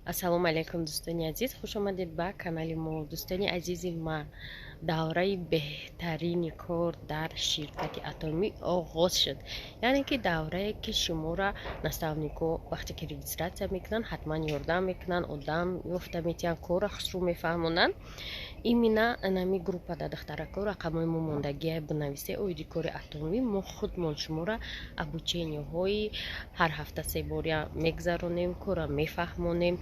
Ассалому алайкум, дӯстони азиз, хуш омадед ба канали мо. Дӯстони азизи ман, давраи беҳтарини кор дар ширкати Атомӣ оғоз шуд. Яъне ки даврае ки шуморо наставникҳо вақте ки регистрация мекунанд, ҳатман ёрдам мекунанд, одам ёфта метиҳанд, корро хушрӯ мефаҳмонанд. Именно нами группада, духтарако, рақамҳои мо мондагия, бинависе оиди кори Атомӣ. Мо худмон шуморо обучениҳои ҳар ҳафта се боря мегзаронем, корро мефаҳмонем,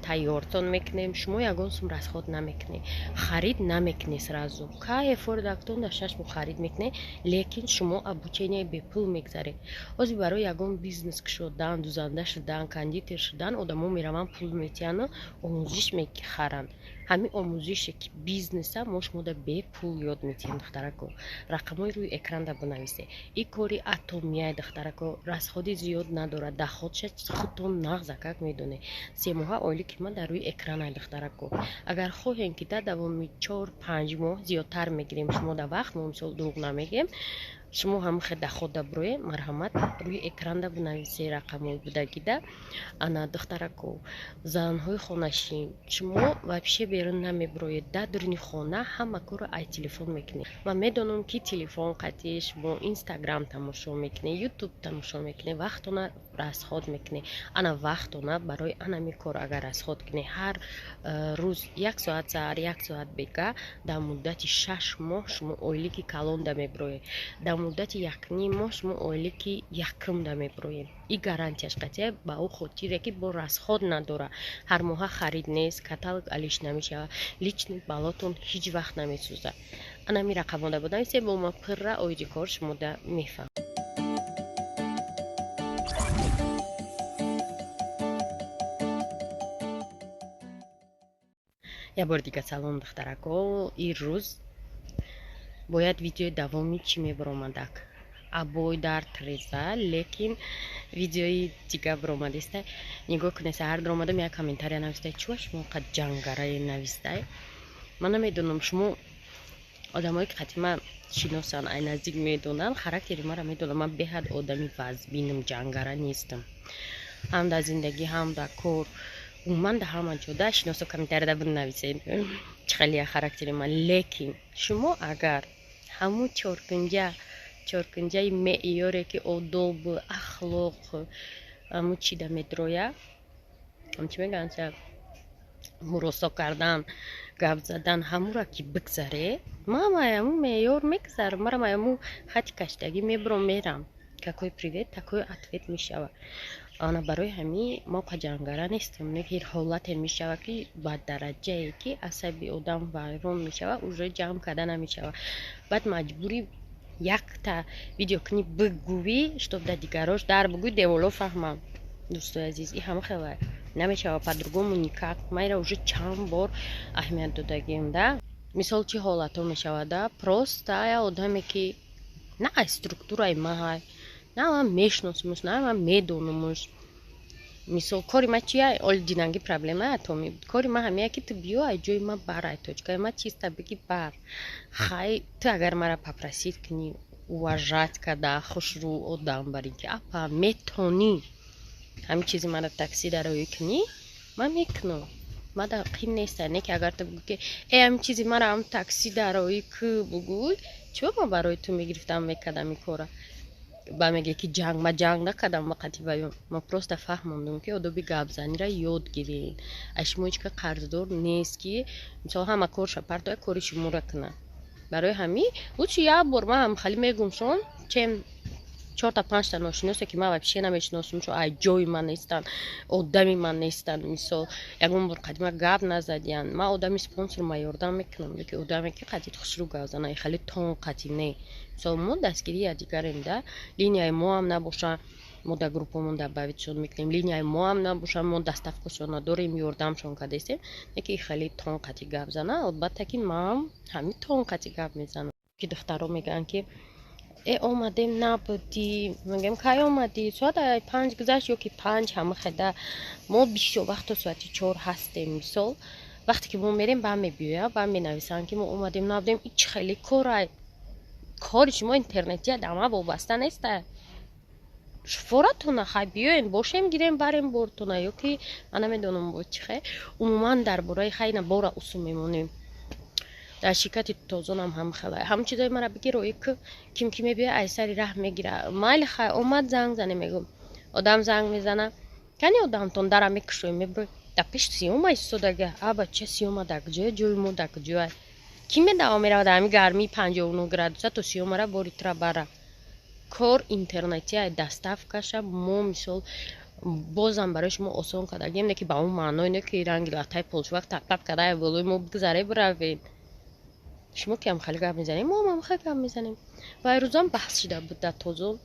тайёртон мекунем. Шумо ягон сум расход намекунед, харид намекунед сразу. Кае фордактон дар 6 моҳ харид мекунед, лекин шумо обучение бепул мегзаред. Ҳозир барои ягон бизнес кушодан, дузанда шудан, кондитер шудан одамо мераванд, пул метиҳану омӯзиш мехаранд. Ҳамин омӯзише ки бизнеса мо шумода бепул ёд метиҳем. Духтарако, рақамҳои рӯи экранда бинависе. И кори атомияй, духтарако, расходи зиёд надорад, доходша худтон нағзакак медонед. Семоҳа ойлики ман дар рӯи экранай, духтарако. Агар хоҳем ки дар давоми 4-5 моҳ зиёдтар мегирем шумо да вақт, мо мисол дурӯғ намегӯем, шумо ҳамин хел доход даброe, марҳамат, рӯи экранда бинависе рақамҳои будагида. Ана, духтарако, занҳои хонашин, шумо вообще берун намеброед, дар дуруни хона ҳама корро ай телефон мекунед. Ман медонам, ки телефон қатъи шумо Инстаграм тамошо мекунед, Ютуб тамошо мекунед, вақтона расход мекунед. Ана вақтона барои анами кор агар расход кунед, ҳар рӯз як соат саҳар, як соат бега, дар муддати 6 моҳ шумо ойлики калонда меброед, дар муддати якним моҳ шумо ойлики якумда меброед. И гарантияш қатъия, ба ӯ хотире ки бо расход надора, ҳар моҳа харид нест, каталог алиш намешавад, личный баллотон ҳеҷ вақт намесӯзад. Анами рақамода бинависе, бо ма пурра оиди кор шумода мефаҳмам. Як бори дига салом, духтарако. Ин рӯз бояд видеои давоми чӣ мебаромадак, абой дар треза, лекин видеои дига баромадеста. Нигоҳ кунед, саҳар даромадам, як комментария навистай: «Чува шумо қад ҷангарае?» Навистай. Ман намедонам, шумо одамое ки қатъи ман шиносанд, ай наздик медонанд, характери маро медонам. Ман беҳад одами вазбинам, ҷангара нестам, ҳам дар зиндагӣ, ҳам дар кор, умуман дар ҳама ҷода. Шиносо комментарияда бинависед чӣ хеле характери ман. Лекин шумо агар ҳамун чоркунҷаи меъёре ки одобу ахлоқ ҳамун чида медроя, чӣ мегӯянд, муросо кардан, гап задан, ҳамура ки бигзаре, ман ҳамун меъёр мегзарам, марам ҳамун хати каштагӣ мебурам, мерам. Какой привет, такой ответ мешавад. Ана барои ҳамин мо ҷангара нестем. Лекин ҳолате мешавад, ки ба дараҷае ки асаби одам вайрон мешавад, уже ҷамъ карда намешавад, баъд маҷбурӣ якта видео кунӣ, бигӯӣ, чтоб дар дигарош дар бигӯӣ, деволо фаҳмам. Дӯстои азиз, и ҳама хеле намешавад, по-другому никак. Майра уже чанд бор аҳамият додагием да. Мисол, чӣ ҳолатҳо мешавад да? Просто я одаме ки на аз структураи маҳай, на ман мешиносумш, на ман медонумш. Мисол, кори ма чия? Оли динанги проблемаи атоми. Кори ма ҳамия ки ту биё, ай ҷои ма бар, ай точкаи ма чиста бигӣ, бар. Хай, ту агар мара попросить кунӣ, уважать када, хушрӯ одам барӣ ки апа, метонӣ ҳамин чизи мара такси дароӣ кунӣ, ман мекунам, мада қин неста. Не ки агар ту бугӯ ки э, ҳамин чизи мара ҳам такси дароӣ ку бугӯй, чиба ман барои ту мегирифтам, мекардам ин кора? Ба меге ки ҷанг. Ма ҷанг накардам ба қатъи баён, ма просто фаҳмондум, ки одоби гапзаниро ёд гиред. Аз шумо ҳеҷ ка қарздор нест, ки мисол ҳама корша партоя, кори шуморо кунад. Барои ҳамин лучше як бор ман ҳам хали мегумшон, чем чорта панҷта ношиносе, ки ман вообще намешиносум, чун ай ҷои ман нестанд, одами ман нестанд. Мисол, ягон бор қадима гап назадиянд. Ман одами спонсор ма ёрдам мекунам, лекин одаме ки қатъи хушрӯ гап зана, хеле тон қатъи не. Мисол, мо дастгирии якдигарем да. Линияи мо ҳам набоша, мо дар группамон добавитшон мекунем, линияи мо ҳам набоша, мо доставкашон надорем, ёрдамшон кардастем. Лекин хеле тон қатъи гап зана, албатта ки ман ҳамин тон қатъи гап мезанам. Ки духтаро мегӯянд ки э, омадем, набудӣ. Мегӯям: «Кай омадӣ? Соат 5 гузашт ё ки 5?» Ҳама хеда мо бисёр вақто соати 4 ҳастем. Мисол, вақте ки мо мерем, ба мебиёя, ба менависанд, ки мо омадем, набудем. И чӣ хеле корай? Кори шумо интернетия дама вобаста неста. Форатона хай, биёен, бошем, гирем, барем бортона, ё ки ман намедонам бо чи. Хай, умуман дар бораи хайна бора усул мемонем. Дар ширкати Тозонам ҳам хела ҳам чизои мара бигир, ои ким ки мебиёя, ай сари раҳ мегира. Майли, хай, омад, занг зане, мегӯм. Одам занг мезана: «Кани одамтон?» Дара мекушоем, меброи, дар пеш Сиёма истодага. А бача, Сиёма дар куҷоя? Ҷои мо дар куҷоя? Кӣ медава, мерава дар ҳами гармии 59 градуса то Сиёмара бори тра бара? Кор интернетия, доставкаша мо, мисол, бозам барои шумо осон кардагем, не ки ба он маъное не ки ранги латаи полшувак тап-тап карда болои мо бигзаре, биравед. Шумо ки ҳам хеле гап мезанем, мо ҳам хеле гап мезанем. Ва рӯзам баҳс шида буд дар Тозон.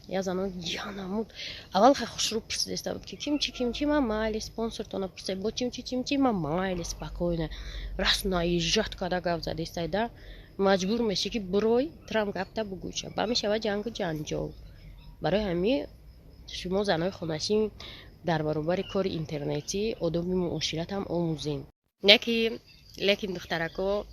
Я занон янамуд аввал хай хушрӯ пурсидаиста буд, ки ким чи, ким чи, ман майли, спонсортона пурсид, бо чим чи, чим чи, ман майли, спокойно раст наезжать карда гап задистай да, маҷбур мешӣ, ки бирой трам гапта бугӯша, ба мешава ҷангу ҷанҷол. Барои ҳамин шумо, занои хонашин, дар баробари кори интернетӣ одоби муоширатам омӯзем. Яки лекин духтарако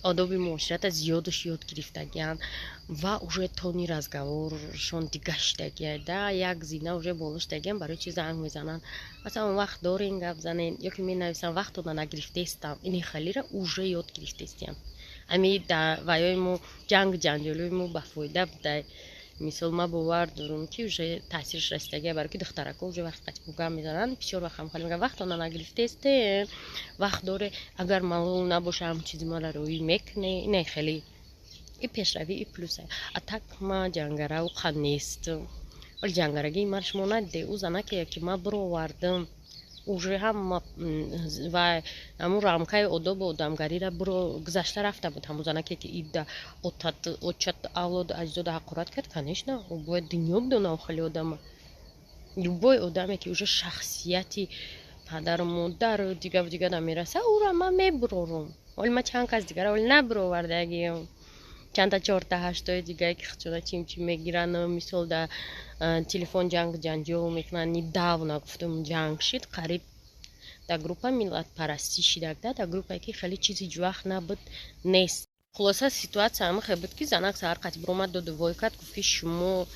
одоби муоширата зиёдаш ёд гирифтагианд ва уже тони разговоршон дига шидагия да, як зина уже боло шидагиан. Барои чи занг мезананд, масалан, вақт дорен, гап занен, ё ки менависам, вақтона нагирифтаистам. Ини халира уже ёд гирифтаистиям. Ами ваёи мо, ҷанг ҷанҷолои мо ба фоида будай. Мисол, ман бовар дорам, ки уже таъсираш расидагия, барои ки духтарако уже вақт қатибо гап мезананд, бисёр вақт ҳам хали мегӯянд: «Вақтона нагирифтаистем, вақт доре, агар малол набоша, ҳам чизи мара роӣ мекуне?» Ине хеле и пешравӣ, и плюс. А так ма ҷангарау қа нестам, вале ҷангарагии ман шумо надиде. Ӯ занаке ки ман бировардам, уже ҳама ва ҳамун рамкаи одобу одамгарира биро гузашта рафта буд. Ҳамун занаке ки ида отат, очат, авлоду аҷдода ҳақорат кард, конечно, бояд дунё бидона. Хеле одама, любой одаме ки уже шахсияти падару модару дигаву дига намераса, ӯра ман мебурорум. Оли ман чанд кас дигара оли набуровардагиам, чанда чорта ҳаштои дигае ки хичона чимчи мегиранд, мисол, да телефон ҷанг ҷанҷол мекунанд. Недавно, гуфтум, ҷанг шид, қариб дар группа миллатпарастӣ шидак да, дар группае ки хеле чиз ҳеҷ вақт набуд, нест. Хулоса, ситуация ҳама буд, ки занак саҳар қатӣ биромад, доду вой кард, гуфт, ки шумо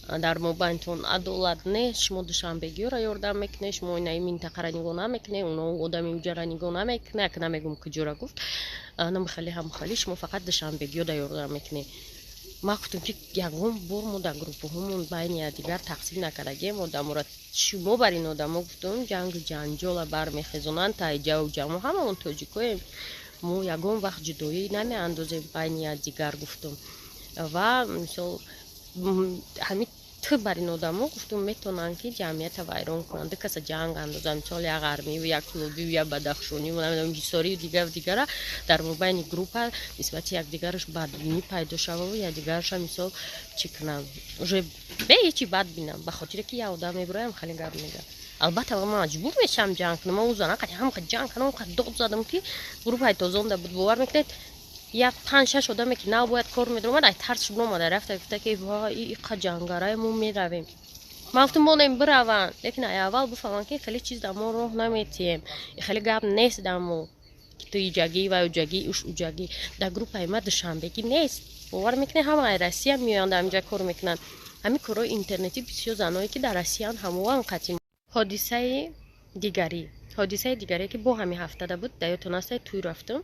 дар мобайнтон адолат нест, шумо душанбегиёро ёрдам мекунед, шумо инаи минтақара нигоҳ намекунед, уно одами уҷара нигоҳ намекунед. Ака, намегум куҷора гуфт, намхали ҳамхали, шумо фақат душанбегиёда ёрдам мекунед. Ман гуфтам, ки ягон бор мо дар группаҳомон байни якдигар тақсим накардагием одаморо. Шумо бар ин одамо, гуфтум, ҷангу ҷанҷола бармехезонанд таиҷаву ҷамо. Ҳамаон тоҷикоем, мо ягон вақт ҷудоӣ намеандозем байни якдигар, гуфтум. Ва мисол, ҳамин ту бар ин одамо, гуфтум, метавонанд, ки ҷамъията вайрон кунанд, ду каса ҷанг андозанд, мисол, як ғармиву як клубиву як бадахшониву, намедонам, ҳисорию дигаву дигара, дар мобайни группа нисбати якдигараш бадбинӣ пайдо шававу якдигараша, мисол, чӣ кунанд, уже бе ҳечи бад бинам, ба хотире ки як одам мебуроям, хеле гап мега. Албатта, ман маҷбур мешавам ҷанг кунам. Ман ӯ зана қати ҳамқа ҷанг кардам, ҳамқа дод задам, ки группаи Тозонда буд, бовар мекунед, як панҷ шаш одаме ки нав бояд кор медаромад, ай тарсш биромада рафта, гуфта, ки ва иқа ҷангарае, мо меравем. Ман гуфтам, монем, бираванд, лекин ай аввал бифаҳманд, ки хеле чиз дар мо роҳ наметиҳем, хеле гап нест дар мо, ки ту иҷагӣ ва уҷагӣ, уш уҷагӣ. Дар группаи ма душанбегӣ нест, бовар мекунед, ҳама ай Россия меоянд, ҳаминҷа кор мекунанд. Ҳамин корҳои интернетӣ бисёр заное ки дар Россияанд, ҳамоан қатъи. Ҳодисаи дигаре, ки бо ҳамин ҳафтада буд, дар ёдтон аст, тӯй рафтам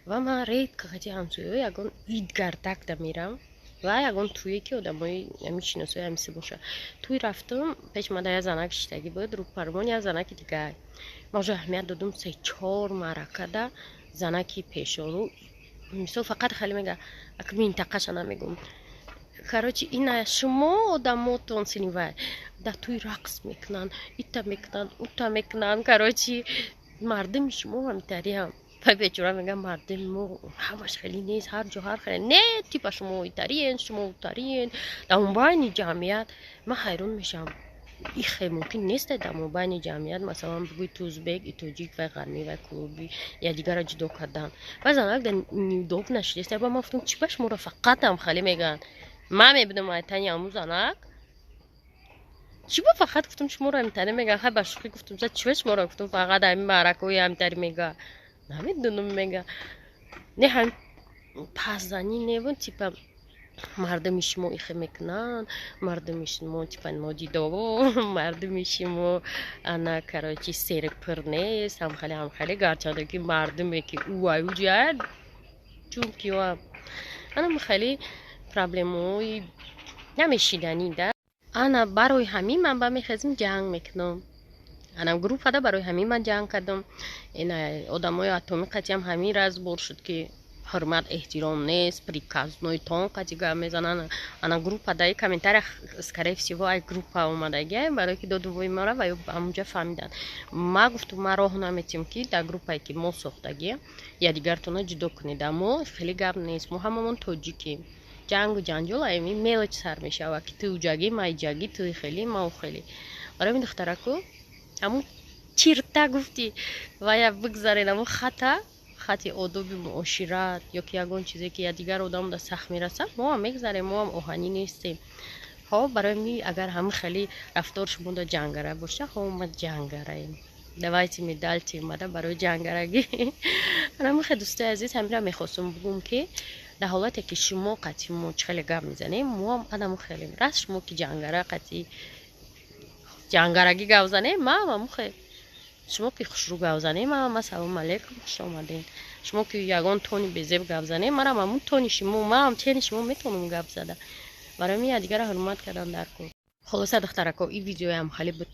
ва ман редко қати ҳамсояҳо ягон идгардакда мерам ва ягон тӯе ки одамои ҳами шиносои ҳамиси боша. Тӯй рафтам, пеш мада як занак шиштагӣ буд, рӯпармон як занаки дигар. Ман уже аҳамият додум, се чор маъракада занаки пешору, мисол, фақат хеле мега, ак минтақаша намегум. Короче, ина шумо одамотон синивай дар тӯй рақс мекунанд, ита мекунанд, ута мекунанд. Короче, мардуми шумо ҳамитариам. Вай бечора мегӯяд, мардуми мо ҳамаш хеле нест, ҳар ҷо ҳар хеле не, типа шумо итариен, шумо утариен. Дар мобайни ҷамъият ман ҳайрон мешавам. Ихе мумкин нест дар мобайни ҷамъият, масалан, бигӯи ту узбек, и тоҷик, вай ғармӣ, вай клубӣ, якдигарро ҷудо кардан. Вай занак дар неудобно шудест. Ба ман гуфтам, чӣ ба шуморо фақат ҳам хеле мегӯянд? Ман мебинам айтани ҳамун занак, чӣ ба фақат, гуфтам, шуморо ҳамитари мегӯянд? Хай, ба шӯхӣ гуфтам, чӣ ба шуморо, гуфтам, фақат ҳамин маъракаҳои ҳамитари мегӯяд? Намедонам, мега, не, ҳам пасзанӣ невун, типа. Мардуми шумо ихе мекунанд, мардуми шумо типа нодидово, мардуми шумо ана, короче, серпир нест, ҳамхеле, ҳамхеле. Гарчанде ки мардуме ки уаюҷа чунки ана хеле проблемаҳои намешиданӣ да. Ана барои ҳамин ман ба мехезм, ҷанг мекунам. Ана группада барои ҳамин ман ҷанг кардам. Ина одамои атоми қатиам ҳамин разбор шуд, ки ҳурмат, эҳтиром нест, приказной тон қати гап мезананд. Ана группадаи комментария, скорее всего, ай группа омадагия, барое ки додувои мара ва ё ҳамунҷа фаҳмиданд. Ма гуфтум, ма роҳ наметиҳам, ки дар группае ки мо сохтагия, якдигартона ҷудо кунед. Аммо хеле гап нест, мо ҳамамон тоҷикем. Ҷангу ҷанҷол ами мелочь сар мешавад, ки ту уҷагӣ, ма иҷагӣ, ту хеле, ма хеле. Барои ҳамин, духтараку, ҳамун чирта гуфти вая бигзаред, ҳамун хата, хати одоби муошират ё ки ягон чизе, ки якдигар одамда сахт мерасад, мо ҳам мегзарем, мо ҳам оҳанӣ нестем. Хоб, барои ми агар ҳамин хеле рафтор шумода ҷангара боша, хо ма ҷангараем, давайте медальте омада барои ҷангарагӣ. Ҳамин, дӯстои азиз, ҳаминро мехостум бугум, ки дар ҳолате ки шумо қатъи мо чӣ хеле гап мезанем, мо ҳам анамо хелем. Раст, шумо ки ҷангара қатъи ҷангарагӣ гап занем, ман ҳам хел. Шумо ки хушрӯ гап занем, ман ассалому алайкум, хуш омадем. Шумо ки ягон тони безеб гап занем, манам ҳамун тони шумо, ман чени шумо метавонам гап зада. Барои мин якдигарро ҳурмат кардан дар кор. Хулоса, духтарако, ин видеоям хеле буд,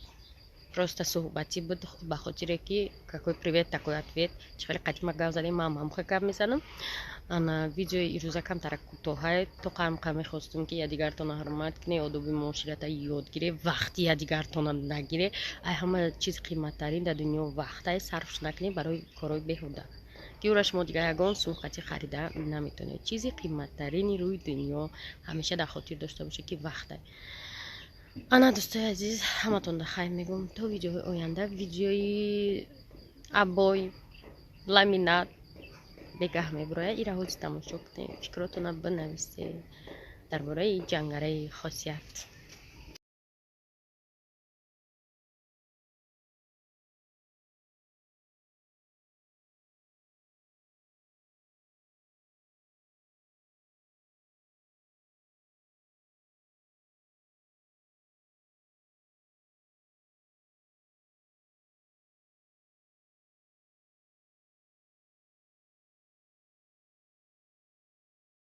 просто суҳбатӣ буд, ба хотире ки какой привет, такой ответ. Чӣ хеле қадима гап задем, ман ҳам хеле гап мезанам. Ана видеои ирӯза камтара кӯтоҳай, то қамқа мехостум, ки якдигартона ҳурмат кунед, одоби муоширата ёд гире, вақти якдигартона нагире. Ай ҳама чиз қиматтарин дар дунё вақтай, сарфш накунед барои корҳои беҳуда, ки ӯра шумо дигар ягон сум хати харида наметавонед. Чизи қиматтарини рӯи дунё ҳамеша дар хотир дошта бошед, ки вақтай. Ана, дӯстои азиз, ҳаматонда хайр мегӯм то видеои оянда. Видеои обои ламинат бегаҳ мебурояд, ира ҳози тамошо кунед, фикротона бинависед дар бораи ҷангараи хосият.